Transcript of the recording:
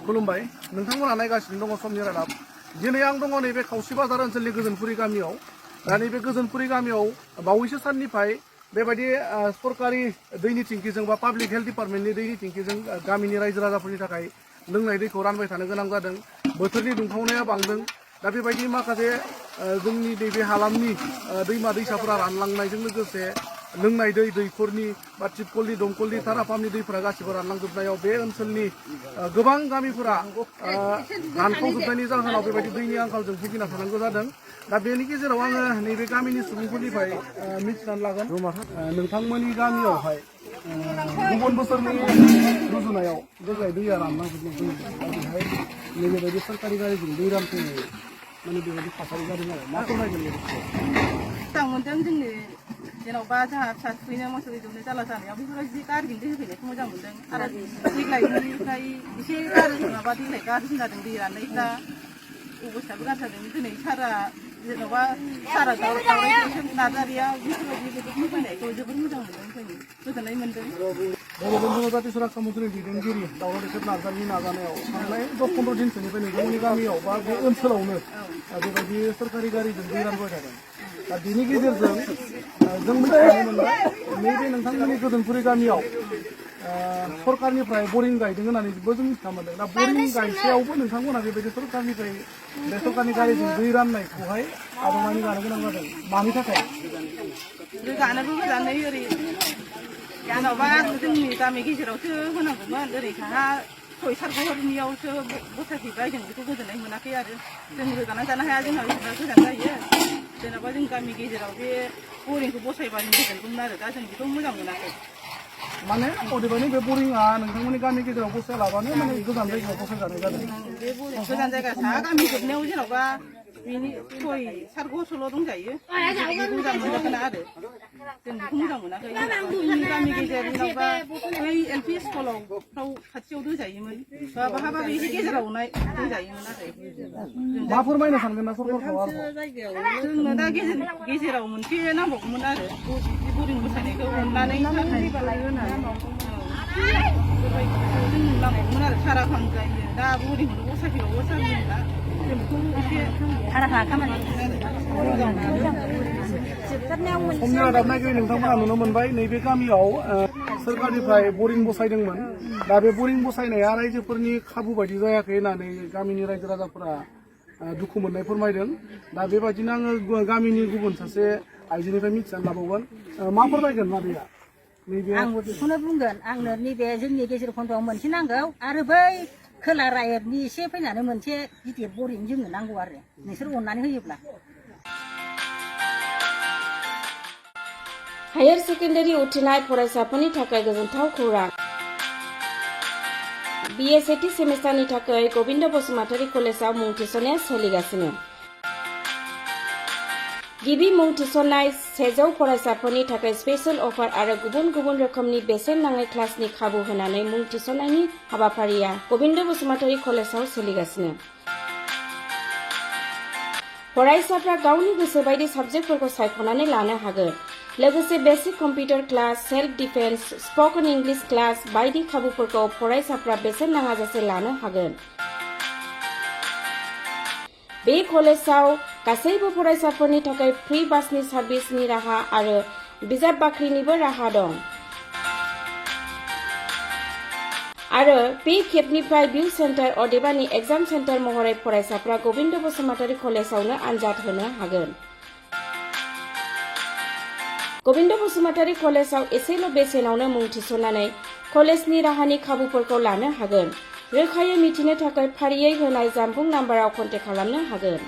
खुलुमबाय नोंथांमोना नायगासिनो दङ समनि रादाब दिनै आं दङ नैबे खावसि बाजार ओनसोलनि गोजोनपुरि गामियाव दा नैबे गोजोनपुरि गामियाव बावैसो साननिफ्राय बेबायदि सरकारि दैनि टेंकिजों बा पाब्लिक हेल्थ डिपार्टमेन्टनि दैनि टेंकिजों गामिनि रायजो राजाफोरनि थाखाय लोंनाय दैखौ रानबाय थानो गोनां जादों बोथोरनि दुंखावनाया बांदों दा बेबायदि माखासे जोंनि नैबे हालामनि दैमा दैसाफोरा रानलांनायजों लोगोसे लोंनाय दै दैखरनि बा टिपकलनि दमकलनि थाराफामनि दैफोरा गासिबो रानलांजोबनायाव बे ओनसोलनि गोबां गामिफोरा रानखावजोबनायनि जाहोनाव बेबायदि दैनि आंखालजों भुगिना थानांगौ जादों दा बेनि गेजेराव आङो नैबे गामिनि सुबुंफोरनिफ्राय मिथिनानै लागोन नोंथांमोननि गामियावहाय गुबुन बोसोरनि रुजुनायाव देग्लाय दैया रानलांजोबनाय बेहाय नैबेबायदि सरकारि गारिजों दै रानफैनाय माने बेबायदि थासारि जादों आरो मा फोरमायगोन मोजां मोनदों जोंनि जेन'बा जोंहा फिसा थुखैनो मोसौ दैदौनो जाला जानायाव बेफोरबायदि गारिजों दै होफैनायखौ मोजां मोनदों आरो देग्लायनिफ्राय एसे माबा देग्लाय गाज्रि जादों दै राननायफ्रा अबस्थाबो गाज्रि जादों दिनै सारा जेन'बा सारा दावराय नार्जारिया बेफोरबायदि होफैनायखौ जोबोर मोजां मोनदों जों गोजोननाय मोनदों बड'लेण्ड जाति सुरक्षा मन्थ्रिनि दैदेनगिरि दावराय नार्जारिनि नाजानायाव थांनाय 10-15 दिनसोनिफ्राय नोंथांमोननि गामियाव बा बे ओनसोलावनो बेबायदि सरकारि गारिजों दै रानबाय थादों दा बेनि गेजेरजों जों मिथिनो मोनबाय नैबे नोंथांमोननि गोजोनपुरि गामियाव सरकारनिफ्राय बरिं गायदों होननानैबो जों मिथिना मोनदों दा बरिं गायसेयावबो नोंथांमोना बेबायदि सरकारनिफ्राय बे सरकारनि गारिजों दै राननायखौहाय आदबनानै लानो गोनां जादों मानि थाखाय रोगानोबो मोजाङै ओरै जेन'बा जोंनि गामि गेजेरावसो होनांगौमोन ओरै साहा सयसारगहरनियावसो बसायफैबाय जों बेखौ गोजोननाय मोनाखै आरो जों रोगानानै जानो हाया जोंहा बेसेबां गोजान जायो जेन'बा जों गामि गेजेराव बे बरिंखौ बसायबा जों गोजोनगौमोन आरो दा जों बेखौ मोजां मोनाखै माने अदेबानि बे बरिंआ नोंथांमोननि गामि गेजेराव बसायालाबानो माने गोजान जायगायाव बसायजानाय जादों बे बरिं गोजान जायगा साहा गामि जोबनायाव जेन'बा बेनि सय सारगहरसोल' दंजायो बेखौ मोजां मोनाखैना आरो जों बेखौ मोजां मोनाखै जोंनि गामि गेजेर जेन'बा बै एलपि स्कुलाव खाथियाव दोजायोमोन बहाबा एसे गेजेराव दोजायोमोन आरो मा फोरमायनो सानगोन ना सरकारखौ जोंनो दा गेजेराव मोनसे नांबावगौमोन आरो बरिं बसायनायखौ अननानै नांबावगौमोन आरो सारा फाम जायो दा बरिंखौनो बसायफैबावो सारना जों बेखौ एसे समनि रादाब नायगिरि नोंथांमोना नुनो मोनबाय नैबे गामियाव सोरखारनिफ्राय बरिं बसायदोंमोन दा बे बरिं बसायनाया रायजोफोरनि खाबु बायदि जायाखै होननानै गामिनि रायजो राजाफोरा दुखु मोननाय फोरमायदों दा बेबायदिनो आङो गामिनि गुबुन सासे आइजोनिफ्राय मिथिनानै लाबावगोन मा फोरमायगोन मादैया आंबो बेखौनो बुंगोन आंनो नैबे जोंनि गेजेर खन्द'आव मोनसे नांगौ आरो बै खोला रायतनि एसे फैनानै मोनसे गिदिर बरिं जोंनो नांगौ आरो नोंसोर अननानै होयोब्ला हायार सेकेन्डारि उथ्रिनाय फरायसाफोरनि थाखाय गोजोनथाव खौरां बिए सेथि सेमिस्टारनि थाखाय गबिन्द बसुमतारी कलेजाव मुं थिसननाया सोलिगासिनो गिबि मुं थिसननाय 100 फरायसाफोरनि थाखाय स्पेशल अफार आरो गुबुन गुबुन रोखोमनि बेसेन नाङै क्लासनि खाबु होनानै मुं थिसननायनि हाबाफारिया गबिन्द बसुमतारी कलेजाव सोलिगासिनो फरायसाफ्रा गावनि गोसो बायदि साबजेक्टफोरखौ सायख'नानै लानो हागोन लोगोसे basic computer class self defence spoken English class बायदि खाबुफोरखौ फरायसाफ्रा बेसेन नाङाजासे लानो हागोन बे कलेजाव गासैबो फरायसाफोरनि थाखाय फ्रि बासनि सार्भिसनि राहा आरो बिजाब बाख्रिनिबो राहा दं आरो बे खेबनिफ्राय भिउ सेन्टार अदेबानि एग्जाम सेन्टार महरै फरायसाफ्रा गबिन्द बसुमतारी कलेजावनो आनजाद होनो हागोन गबिन्द बसुमतारी कलेजाव एसेल' बेसेनावनो मुं थिसननानै कलेजनि राहानि खाबुफोरखौ लानो हागोन रोखायै मिथिनो थाखाय फारियै होनाय जानबुं नाम्बाराव कन्टेक्ट खालामनो हागोन